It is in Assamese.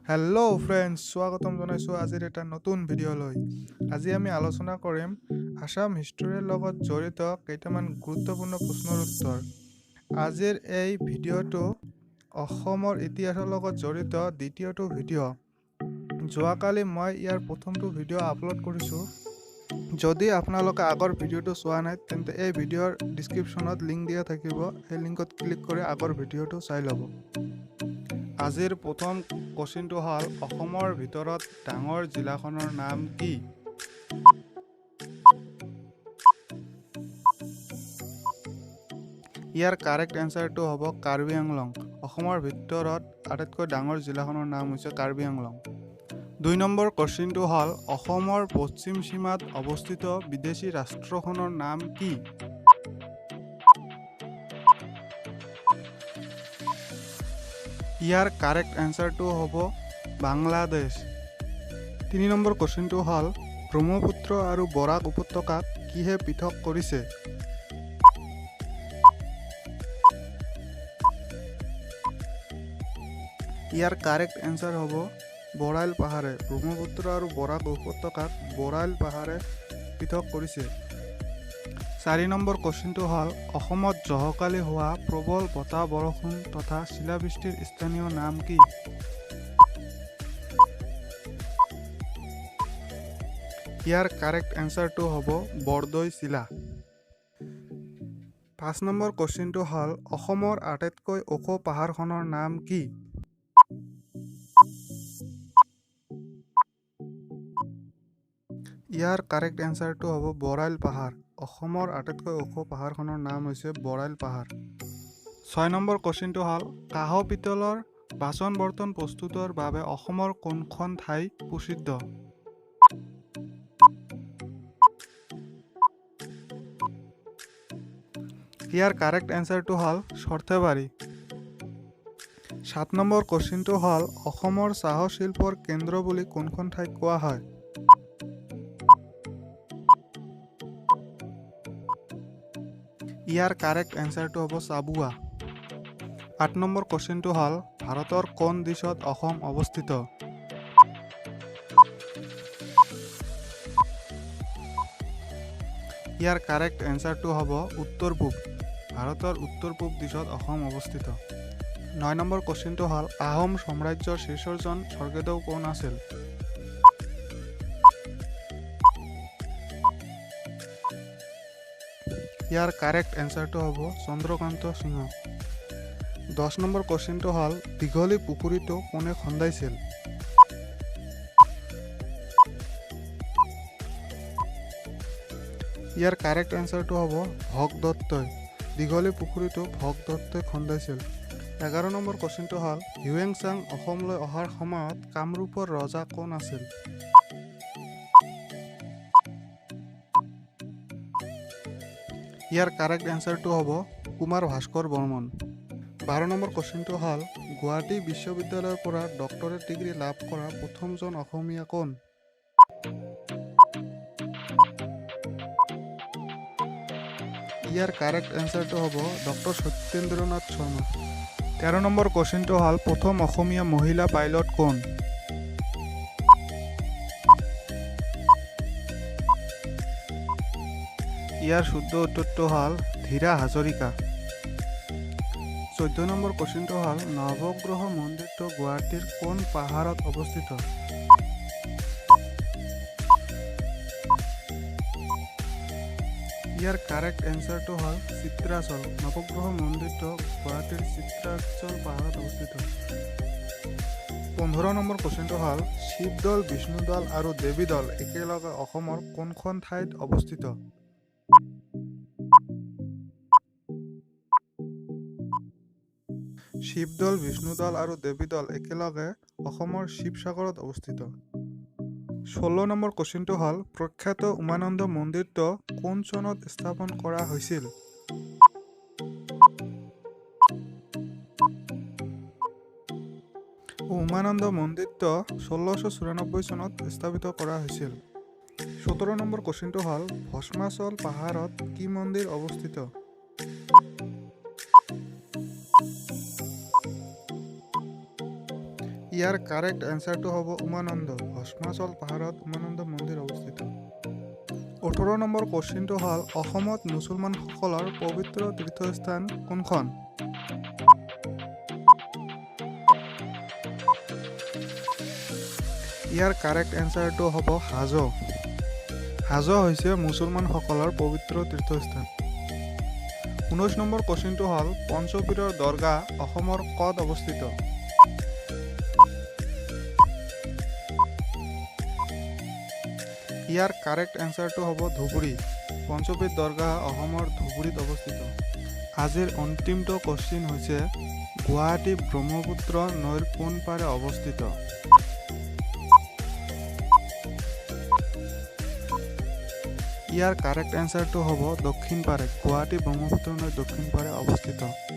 হেল্ল' ফ্ৰেণ্ডছ, স্বাগতম জনাইছোঁ আজিৰ এটা নতুন ভিডিঅ'লৈ। আজি আমি আলোচনা কৰিম আছাম হিষ্টৰীৰ লগত জড়িত কেইটামান গুৰুত্বপূৰ্ণ প্ৰশ্নৰ উত্তৰ। আজিৰ এই ভিডিঅ'টো অসমৰ ইতিহাসৰ লগত জড়িত দ্বিতীয়টো ভিডিঅ'। যোৱাকালি মই ইয়াৰ প্ৰথমটো ভিডিঅ' আপলোড কৰিছোঁ। যদি আপোনালোকে আগৰ ভিডিঅ'টো চোৱা নাই, তেন্তে এই ভিডিঅ'ৰ ডিছক্ৰিপশ্যনত লিংক দিয়া থাকিব, সেই লিংকত ক্লিক কৰি আগৰ ভিডিঅ'টো চাই ল'ব। আজিৰ প্ৰথম কুৱেশ্যনটো হ'ল, অসমৰ ভিতৰত ডাঙৰ জিলাখনৰ নাম কি? ইয়াৰ কাৰেক্ট এনচাৰটো হ'ব কাৰ্বি আংলং। অসমৰ ভিতৰত আটাইতকৈ ডাঙৰ জিলাখনৰ নাম হৈছে কাৰ্বি আংলং। 2 নম্বৰ কুৱেশ্যনটো হ'ল, অসমৰ পশ্চিম সীমাত অৱস্থিত বিদেশী ৰাষ্ট্ৰখনৰ নাম কি? ইয়াৰ কাৰেক্ট এনচাৰটো হ'ব বাংলাদেশ। 3 নম্বৰ কুৱেশ্যনটো হ'ল, ব্ৰহ্মপুত্ৰ আৰু বৰাক উপত্যকাক কিহে পৃথক কৰিছে? ইয়াৰ কাৰেক্ট এনচাৰ হ'ব বৰাইল পাহাৰে। ব্ৰহ্মপুত্ৰ আৰু বৰাক উপত্যকাক বৰাইল পাহাৰে পৃথক কৰিছে। 4 নম্বৰ কুৱেশ্যনটো হ'ল, অসমত জহকালি হোৱা প্ৰবল বতাহ বৰষুণ তথা শিলাবৃষ্টিৰ স্থানীয় নাম কি? ইয়াৰ কাৰেক্ট এনচাৰটো হ'ব বৰদৈ চিলা। 5 নম্বৰ কুৱেশ্যনটো হ'ল, অসমৰ আটাইতকৈ ওখ পাহাৰখনৰ নাম কি? ইয়াৰ কাৰেক্ট এনচাৰটো হ'ব বৰাইল পাহাৰ। অসমৰ আটাইতকৈ ওখ পাহাৰখনৰ নাম হৈছে বৰাইল পাহাৰ। 6 নম্বৰ কুৱেশ্যনটো হ'ল, কাঁহ পিতলৰ বাচন বৰ্তন প্ৰস্তুতৰ বাবে অসমৰ কোনখন ঠাই প্ৰসিদ্ধ? ইয়াৰ কাৰেক্ট এনচাৰটো হ'ল সৰ্থেবাৰী। 7 নম্বৰ কুৱেশ্যনটো হ'ল, অসমৰ চাহ শিল্পৰ কেন্দ্ৰ বুলি কোনখন ঠাইক কোৱা হয়? ইয়াৰ কাৰেক্ট এনচাৰটো হ'ব চাবুৱা। 8 নম্বৰ কুৱেশ্যনটো হ'ল, ভাৰতৰ কোন দিশত অসম অৱস্থিত? ইয়াৰ কাৰেক্ট এনচাৰটো হ'ব উত্তৰ পূব। ভাৰতৰ উত্তৰ পূব দিশত অসম অৱস্থিত। 9 নম্বৰ কুৱেশ্যনটো হ'ল, আহোম সাম্ৰাজ্যৰ শেষৰজন স্বৰ্গদেউ কোন আছিল? ইয়াৰ কাৰেক্ট এনচাৰটো হ'ব চন্দ্ৰকান্ত সিংহ। 10 নম্বৰ কুৱেশ্যনটো হ'ল, দীঘলী পুখুৰীটো কোনে খন্দাইছিল? ইয়াৰ কাৰেক্ট এনচাৰটো হ'ব ভগদত্তই। দীঘলী পুখুৰীটো ভগদত্তই খন্দাইছিল। 11 নম্বৰ কুৱেশ্যনটো হ'ল, হিউৱেন চাং অসমলৈ অহাৰ সময়ত কামৰূপৰ ৰজা কোন আছিল? ইয়াৰ কাৰেক্ট এনচাৰটো হ'ব কুমাৰ ভাস্কৰ বৰ্মন। 12 নম্বৰ কুৱেশ্যনটো হ'ল, গুৱাহাটী বিশ্ববিদ্যালয়ৰ পৰা ডক্টৰেট ডিগ্ৰী লাভ কৰা প্ৰথমজন অসমীয়া কোন? ইয়াৰ কাৰেক্ট এনচাৰটো হ'ব ডক্টৰ সত্যেন্দ্ৰনাথ শৰ্মা। 13 নম্বৰ কুৱেশ্যনটো হ'ল, প্ৰথম অসমীয়া মহিলা পাইলট কোন? ইয়াৰ শুদ্ধ উত্তৰটো হ'ল ধীৰা হাজৰিকা। 14 নম্বৰ কুৱেশ্যনটো হ'ল, নৱগ্ৰহ মন্দিৰটো গুৱাহাটীৰ কোন পাহাৰত অৱস্থিত? ইয়াৰ কাৰেক্ট এনচাৰটো হ'ল চিত্ৰাচল। নৱগ্ৰহ মন্দিৰটো গুৱাহাটীৰ চিত্ৰাচল পাহাৰত অৱস্থিত। 15 নম্বৰ কুৱেশ্যনটো হ'ল, শিৱদৌল, বিষ্ণুদৌল আৰু দেৱীদৌল একেলগে অসমৰ কোনখন ঠাইত অৱস্থিত? শিৱদৌল, বিষ্ণুদৌল আৰু দেৱীদৌল একেলগে অসমৰ শিৱসাগৰত অৱস্থিত। 16 নম্বৰ কুৱেশ্যনটো হ'ল, প্ৰখ্যাত উমানন্দ মন্দিৰটো কোন চনত স্থাপন কৰা হৈছিল? উমানন্দ মন্দিৰটো 1694 চনত স্থাপিত কৰা হৈছিল। 17 নম্বৰ কুৱেশ্যনটো হ'ল, ভস্মাচল পাহাৰত কি মন্দিৰ অৱস্থিত? ইয়াৰ কাৰেক্ট এনচাৰটো হ'ব উমানন্দ। ভস্মাচল পাহাৰত উমানন্দ মন্দিৰ অৱস্থিত। 18 নম্বৰ কুৱেশ্যনটো হ'ল, অসমত মুছলমানসকলৰ পবিত্ৰ তীৰ্থস্থান কোনখন? ইয়াৰ কাৰেক্ট এনচাৰটো হ'ব হাজো। হাজো হৈছে মুছলমানসকলৰ পবিত্ৰ তীৰ্থস্থান। 19 নম্বৰ কুৱেশ্যনটো হ'ল, পঞ্চপীৰৰ দৰগাহ অসমৰ ক'ত অৱস্থিত? ইয়াৰ কাৰেক্ট এনচাৰটো হ'ব ধুবুৰী। পঞ্চপীৰ দৰগাহ অসমৰ ধুবুৰীত অৱস্থিত। আজিৰ অন্তিমটো কুৱেশ্যন হৈছে, গুৱাহাটী ব্ৰহ্মপুত্ৰ নৈৰ কোন পাৰে অৱস্থিত? ইয়াৰ কাৰেক্ট এনচাৰটো হ'ব দক্ষিণ পাৰে। গুৱাহাটী ব্ৰহ্মপুত্ৰ নৈৰ দক্ষিণ পাৰে অৱস্থিত।